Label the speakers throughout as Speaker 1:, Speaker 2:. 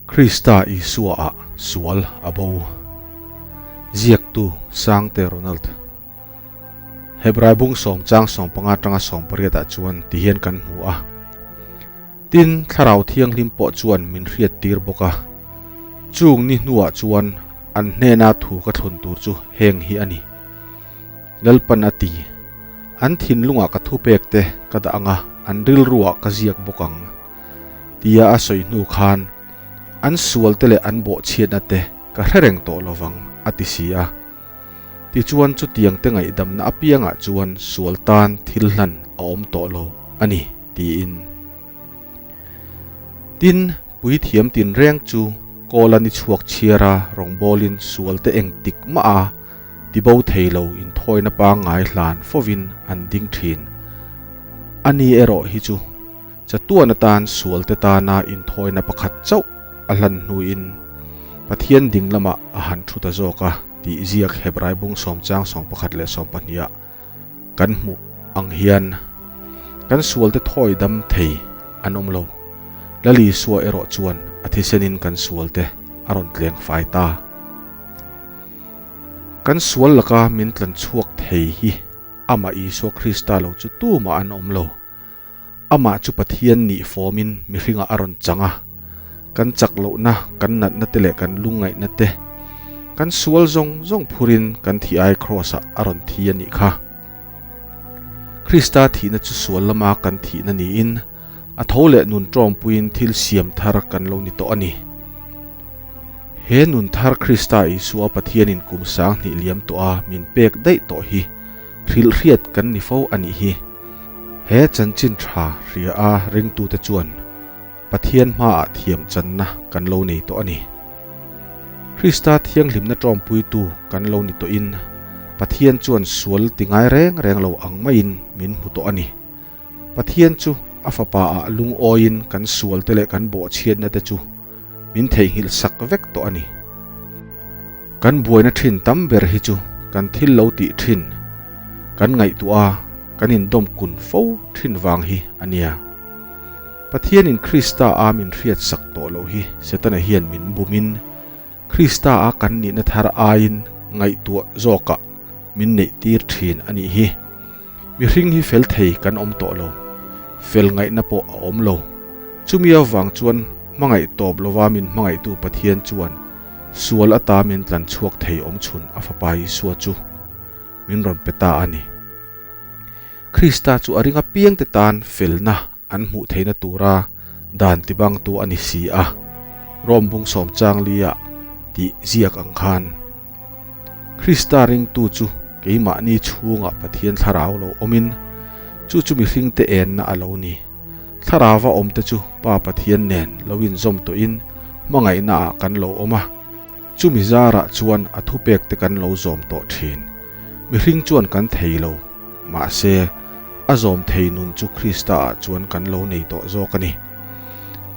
Speaker 1: Krista Isua ah sual a bo. Ziaktu Sangte Ronald. Hebrai bung sawm chang 15 atanga 18 ah chuan ti hian kan hmu a. Tin, Thlarau Thianghlim pawh chuan min hriat tir bawk a. Chung ni hnuah chuan an hnena thu ka thlun tur chu heng hi a ni. Lalpan a ti, An thinlungah ka thupek te ka dah ang a, an rilruah ka ziak bawk ang. Tia a sawi hnu khan, An sual te leh an bawhchhiatna te ka hre reng tawh lo vang, a ti si a. Tichuan chutiang te ngaihdamna apiangah chuan sual tan thil hlan a awm tawh lo a ni, tiin. Tin, puithiam tinreng chu kawl a ni chhuak chhiar a, rawngbawlin sual te engtik mah a tibo thei lo inthawina pangngai hlan fovin an ding thin. Ani erawh hi chu Chatuan atan sualte tana inthawina pakhat chauh a hlan hnuin Pathian ding lamah a han thu ta zawk a tih ziak Hebrai bung sawmchang 11 leh 12 ah kan hmuh ang hian kan sualte thawi dam thei an awm lo. Lal Isua erawh chuan a thisenin kan sualte a rawn tleng fai ta. Kan sual laka min tlan chhuak thei hi amah Isua Krista lo chu tumah an awm lo. Amah chu Pathian nih fawmin mihringah a rawn chang a, kan chak lohna, kan natna te leh kan lungngaihna te, kan sual zawng zawng phurin kan thih ai Kraws-ah a rawn thi a nih kha. Krista thihna chu sual lama kan thihna niin, a tho leh nun ṭawmpuiin thil siam thar kan lo ni tawh a ni. He nun thar Krista Isua Pathianin kum 2000 liam tawha min pek daih tawh hi hrilhhriat kan ni fo a nih hi. He chanchin tha hria a ringtute chuan Pathian hmaah thiam channa kan lo nei tawh a ni. Krista thianghlimna tawmpuitu kan lo ni tawhin Pathian chuan sual ti ngai reng reng lo ang maiin min hmu tawh a ni. Pathian chu a Fapa-ah lungawiin kan sualte leh kan bawhchhiatna te chu min theihnghilh sak vek tawh a ni. Kan buaina thin tam ber hi chu kan thil lo tih thin, kan ngaihtuah a, kan indawm kun fo thin vang hi a nia. Pathianin Krista a min hriat sak tawh loh hi Setana hian min bumin Krista a kan nihna thar aiin ngaihtuah zawkah min neih tir thin a nih hi. Mihring hi fel thei kan awm tawh lo, fel ngaihna pawh a awm lo. Chumi avang chuan hmangaih tawp lova min hmangaihtu Pathian chuan sual ata min tlan chhuak thei awm chhun a Fapa Isua chu min rawn pe ta a ni. Krista chu a ring apiangte tan felna an hmuh theihna tura dan tibangtu a ni si a, Rom bung sawm chang lia tih ziak ang khan. Krista ringtu chu keimahni chhungah Pathian thlarau lo awmin, chu chu mihringte enna a lo ni. Thlarauva awmte chu Pa Pathian nen lo inzawm tawhin hmangaihnaah kan lo awm a, chumi zarah chuan a thupekte kan lo zawm tawh thin. Mihring chuan kan thei lo. Mahse, a zawm thei nun chu Krista-ah chuan kan lo nei tawh zawk a ni.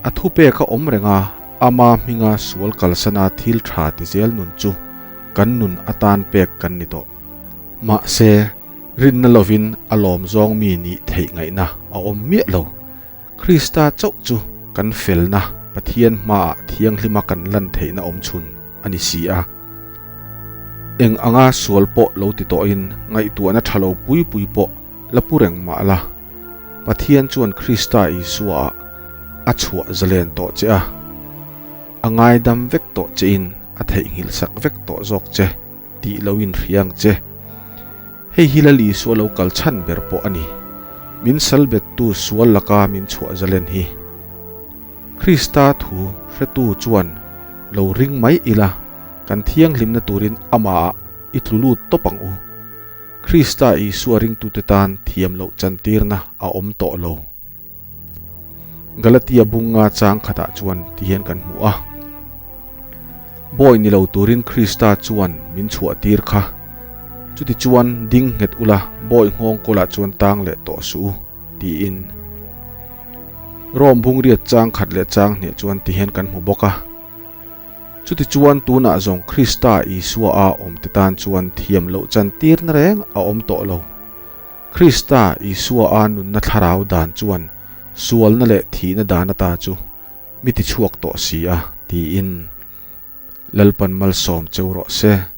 Speaker 1: A thupek a awm reng a, ama hminga sual kalsana thil tha ti zel nun chu kan nun atan pek kan ni tawh. Mahse, rinna lovin a lawm zawng mi nih theih ngaihna a awm miah lo. Krista chauh chu kan felna Pathian hmaah thianghlima kan lan theihna awm chhun a ni si a. Eng anga sual pawh lo ti tawhin ngaihtuahna tha lo pui pui pawh la pu reng mah la, Pathian chuan Krista Isuaah a chhuah zalen tawh che a, a ngaidam vek tawh chein a theihnghilh sak vek tawh zawk che tih lo inhria ang che. Hei hi Lal Isua lo kal chhan ber pawh a ni. Min salbettu sual laka min chhuah zalen hi. Krista thu hretu chuan lo ring mai ila kan thianghlimna turin amahah i tlu lut tawp ang u. Krista Isua ringtute tan thiam loh chantirna a awm tawh lo. Galatia bunga chang khatah chuan ti hian kan hmu a. Bawi ni lo turin Krista chuan min chhuah tir kha. Chuti chuan ding nghet ula bawi nghawng kawlah chuan tang leh tawh suh u, tiin. Rom bung riat chang khat leh chang hnih chuan ti hian kan hmu bawk a. Chuti chuan tunah zawng Krista Isua a awmte tan chuan thiam loh chan tirna reng a awm tawh lo. Krista Isua a nunna thlarau dan chuan sualna leh thihna dan ata chu mi ti chhuak tawh si a, Tiin Lalpan malsawm cheu rawh se.